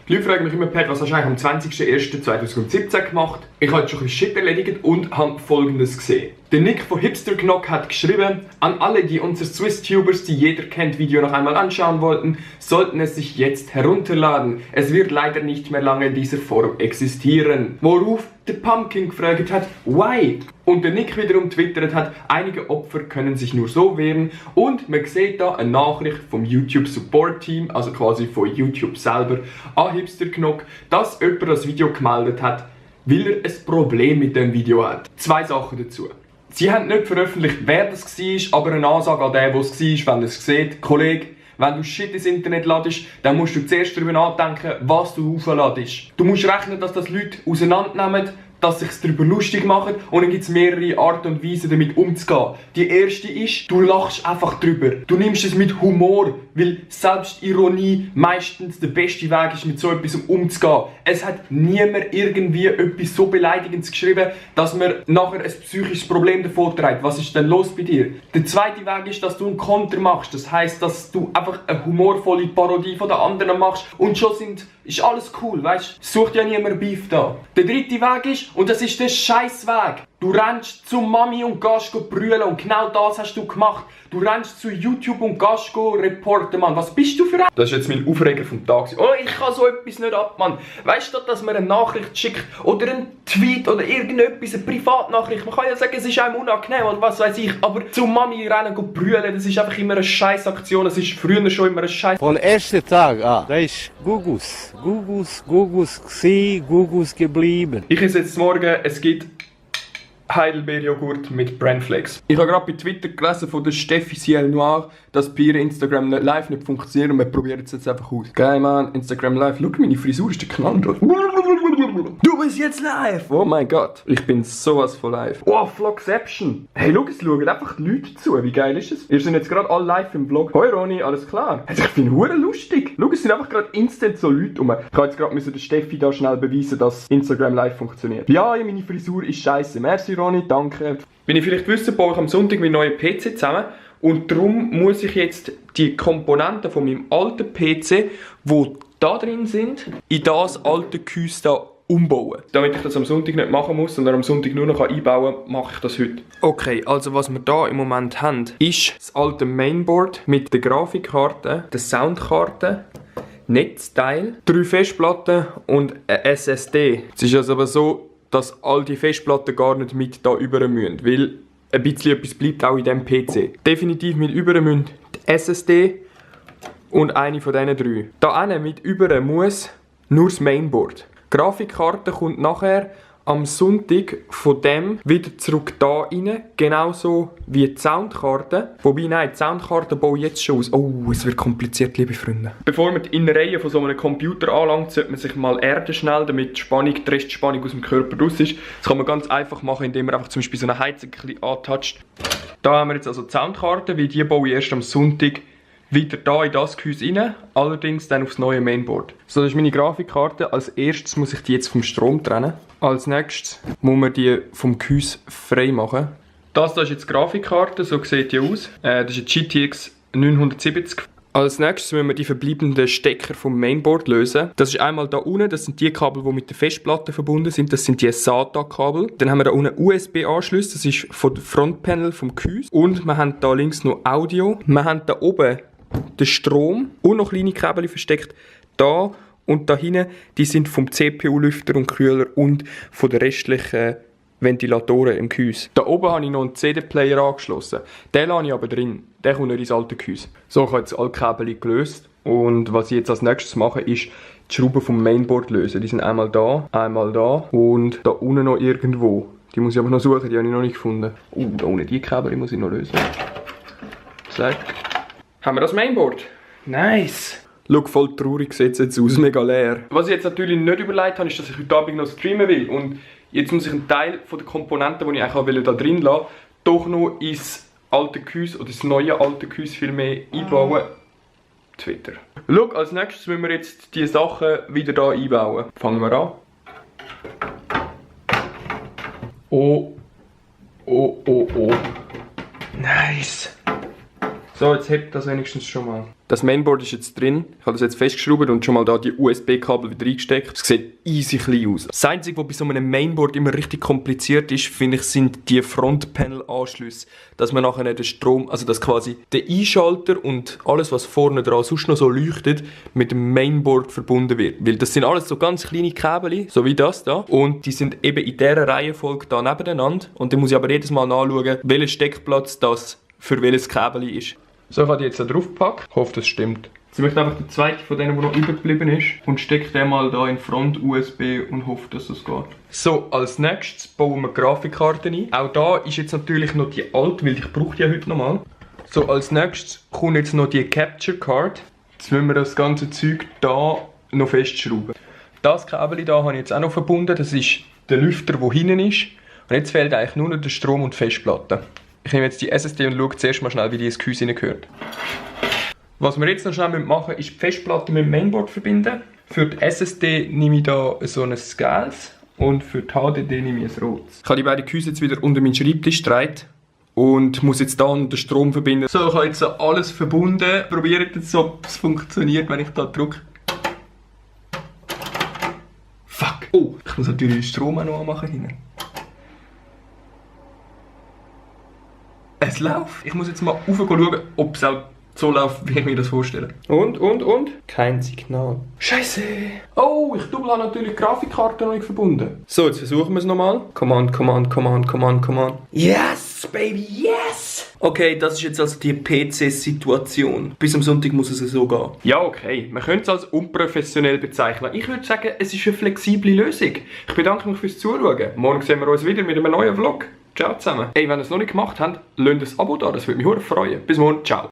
Die Leute fragen mich immer, Pat, was hast du eigentlich am 20.01.2017 gemacht? Ich habe jetzt schon ein bisschen Shit erledigt und habe Folgendes gesehen. Der Nick von Hipsterknock hat geschrieben, an alle, die unsere Swiss-Tubers, die jeder kennt, Video noch einmal anschauen wollten, sollten es sich jetzt herunterladen. Es wird leider nicht mehr lange in dieser Form existieren. Worauf der Pumpkin gefragt hat, why? Und der Nick wiederum twittert hat, einige Opfer können sich nur so wehren. Und man sieht da eine Nachricht vom YouTube Support Team, also quasi von YouTube selber, an Hipsterknock, dass jemand das Video gemeldet hat, weil er ein Problem mit dem Video hat. Zwei Sachen dazu. Sie haben nicht veröffentlicht, wer das war, aber eine Ansage an den, der es war, wenn er es sieht. Kollege, wenn du Shit ins Internet ladest, dann musst du zuerst darüber nachdenken, was du aufladest. Du musst rechnen, dass das Leute auseinandernehmen, dass sich darüber lustig machen und dann gibt es mehrere Arten und Weisen damit umzugehen. Die erste ist, du lachst einfach drüber. Du nimmst es mit Humor, weil Selbstironie meistens der beste Weg ist, mit so etwas umzugehen. Es hat niemand irgendwie etwas so Beleidigendes geschrieben, dass man nachher ein psychisches Problem davor trägt. Was ist denn los bei dir? Der zweite Weg ist, dass du einen Konter machst. Das heisst, dass du einfach eine humorvolle Parodie von den anderen machst und schon ist alles cool, weißt? Sucht ja niemand Beef da. Der dritte Weg ist, und das ist der Scheissweg. Du rennst zu Mami und gehst brüllen und genau das hast du gemacht. Du rennst zu YouTube und gehst reporten, Mann. Was bist du für ein... Das ist jetzt mein Aufreger vom Tag. Oh, ich kann so etwas nicht ab, Mann. Weißt du, dass man eine Nachricht schickt oder einen Tweet oder irgendetwas, eine Privatnachricht. Man kann ja sagen, es ist einem unangenehm oder was weiß ich. Aber zu Mami rennen und brüllen, das ist einfach immer eine Scheißaktion. Es ist früher schon immer eine Scheiß... Von ersten Tag an, da ist Gugus gsi, Gugus geblieben. Ich esse jetzt morgen, es gibt Heidelbeerjoghurt mit Brandflex. Ich habe gerade bei Twitter gelesen von der Steffi Ciel Noir, dass bei ihr Instagram live nicht funktioniert und wir probieren es jetzt einfach aus. Geil, Mann, Instagram live. Schau, meine Frisur ist der Knall. Du bist jetzt live! Oh mein Gott, ich bin sowas von live. Oh, Vlogception! Hey, schau, es schauen einfach Leute zu. Wie geil ist es? Wir sind jetzt gerade alle live im Vlog. Hoi Ronny, alles klar? Ich finde es lustig. Schau, es sind einfach gerade instant so Leute rum. Ich habe jetzt gerade der Steffi da schnell beweisen, dass Instagram live funktioniert. Ja, meine Frisur ist scheiße. Merci Ronny, danke. Wenn ihr vielleicht wisst, baue ich am Sonntag meinen neuen PC zusammen. Und darum muss ich jetzt die Komponenten von meinem alten PC, die da drin sind, in das alte Gehäuse da umbauen. Damit ich das am Sonntag nicht machen muss, sondern am Sonntag nur noch einbauen kann, mache ich das heute. Okay, also was wir da im Moment haben, ist das alte Mainboard mit der Grafikkarte, der Soundkarte, Netzteil, 3 Festplatten und eine SSD. Es ist also aber so, dass all die Festplatten gar nicht mit da über müssen, weil ein bisschen etwas bleibt auch in diesem PC. Definitiv mit über müssen die SSD und eine von diesen 3. Da mit über muss nur das Mainboard. Die Grafikkarte kommt nachher am Sonntag von dem wieder zurück da rein, genauso wie die Soundkarte. Wobei, nein, die Soundkarte baue ich jetzt schon aus. Oh, es wird kompliziert, liebe Freunde. Bevor man die Innereien von so einem Computer anlangt, sollte man sich mal erden schnell, damit die Restspannung aus dem Körper raus ist. Das kann man ganz einfach machen, indem man einfach zum Beispiel so eine Heizung ein bisschen antatscht. Da haben wir jetzt also die Soundkarte, weil die baue ich erst am Sonntag wieder da in das Gehäuse rein, allerdings dann aufs neue Mainboard. So, das ist meine Grafikkarte. Als erstes muss ich die jetzt vom Strom trennen. Als nächstes muss man die vom Gehäuse frei machen. Das ist jetzt die Grafikkarte, so sieht die aus. Das ist eine GTX 970. Als nächstes müssen wir die verbleibenden Stecker vom Mainboard lösen. Das ist einmal da unten, das sind die Kabel, die mit der Festplatte verbunden sind. Das sind die SATA-Kabel. Dann haben wir da unten USB-Anschlüsse, das ist von dem Frontpanel vom Gehäuse. Und wir haben da links noch Audio. Wir haben da oben den Strom und noch kleine Kabel versteckt. Da und da hinten, die sind vom CPU-Lüfter und Kühler und von den restlichen Ventilatoren im Gehäuse. Da oben habe ich noch einen CD-Player angeschlossen. Den lasse ich aber drin. Der kommt nicht ins alte Gehäuse. So, ich habe jetzt alle Kabel gelöst. Und was ich jetzt als nächstes mache, ist die Schrauben vom Mainboard lösen. Die sind einmal da und da unten noch irgendwo. Die muss ich aber noch suchen, die habe ich noch nicht gefunden. Da unten die Kabel muss ich noch lösen. Zack. Haben wir das Mainboard? Nice! Schau, voll traurig sieht es jetzt aus, mega leer. Was ich jetzt natürlich nicht überlegt habe, ist, dass ich heute Abend noch streamen will. Und jetzt muss ich einen Teil von der Komponenten, die ich eigentlich da drin lassen wollte, doch noch ins alte Gehäuse oder das neue alte Gehäuse viel mehr einbauen. Twitter. Schau, als nächstes müssen wir jetzt diese Sachen wieder hier einbauen. Fangen wir an. Oh. Oh, oh, oh. Nice. So, jetzt hebt das wenigstens schon mal. Das Mainboard ist jetzt drin. Ich habe das jetzt festgeschraubt und schon mal da die USB-Kabel wieder reingesteckt. Es sieht easy klein aus. Das Einzige, was bei so einem Mainboard immer richtig kompliziert ist, finde ich, sind die Frontpanel-Anschlüsse. Dass man nachher den Strom, also dass quasi der Einschalter und alles, was vorne dran sonst noch so leuchtet, mit dem Mainboard verbunden wird. Weil das sind alles so ganz kleine Käbel, so wie das da. Und die sind eben in dieser Reihenfolge da nebeneinander. Und dann muss ich aber jedes Mal nachschauen, welcher Steckplatz das für welches Käbel ist. So, ich habe die jetzt da drauf gepackt. Ich hoffe, das stimmt. Jetzt möchte ich einfach den zweiten von denen, der noch übergeblieben ist, und stecke den mal da in Front USB und hoffe, dass das geht. So, als nächstes bauen wir die Grafikkarte ein. Auch da ist jetzt natürlich noch die alte, weil ich brauche die ja heute nochmal. So, als nächstes kommt jetzt noch die Capture Card. Jetzt müssen wir das ganze Zeug da noch festschrauben. Das Kabel da habe ich jetzt auch noch verbunden. Das ist der Lüfter, der hinten ist. Und jetzt fehlt eigentlich nur noch der Strom und die Festplatte. Ich nehme jetzt die SSD und schaue zuerst mal schnell, wie die ins Gehäuse hineingehört. Was wir jetzt noch schnell machen müssen, ist die Festplatte mit dem Mainboard verbinden. Für die SSD nehme ich da so ein Scales und für die HDD nehme ich ein rotes. Ich habe die beiden Gehäuse jetzt wieder unter meinen Schreibtisch gedreht und muss jetzt da den Strom verbinden. So, ich habe jetzt alles verbunden. Probiert jetzt, ob es funktioniert, wenn ich da drücke. Fuck! Oh, ich muss natürlich den Strom auch noch anmachen hinten. Es läuft. Ich muss jetzt mal schauen, ob es auch so läuft, wie ich mir das vorstelle. Und? Kein Signal. Scheiße! Oh, ich habe natürlich die Grafikkarte noch nicht verbunden. So, jetzt versuchen wir es nochmal. Command. Yes, baby, yes! Okay, das ist jetzt also die PC-Situation. Bis am Sonntag muss es so gehen. Ja, okay. Man könnte es als unprofessionell bezeichnen. Ich würde sagen, es ist eine flexible Lösung. Ich bedanke mich fürs Zuschauen. Morgen sehen wir uns wieder mit einem neuen Vlog. Ciao zusammen. Ey, wenn ihr es noch nicht gemacht habt, lasst ein Abo da, das würde mich sehr freuen. Bis morgen, ciao.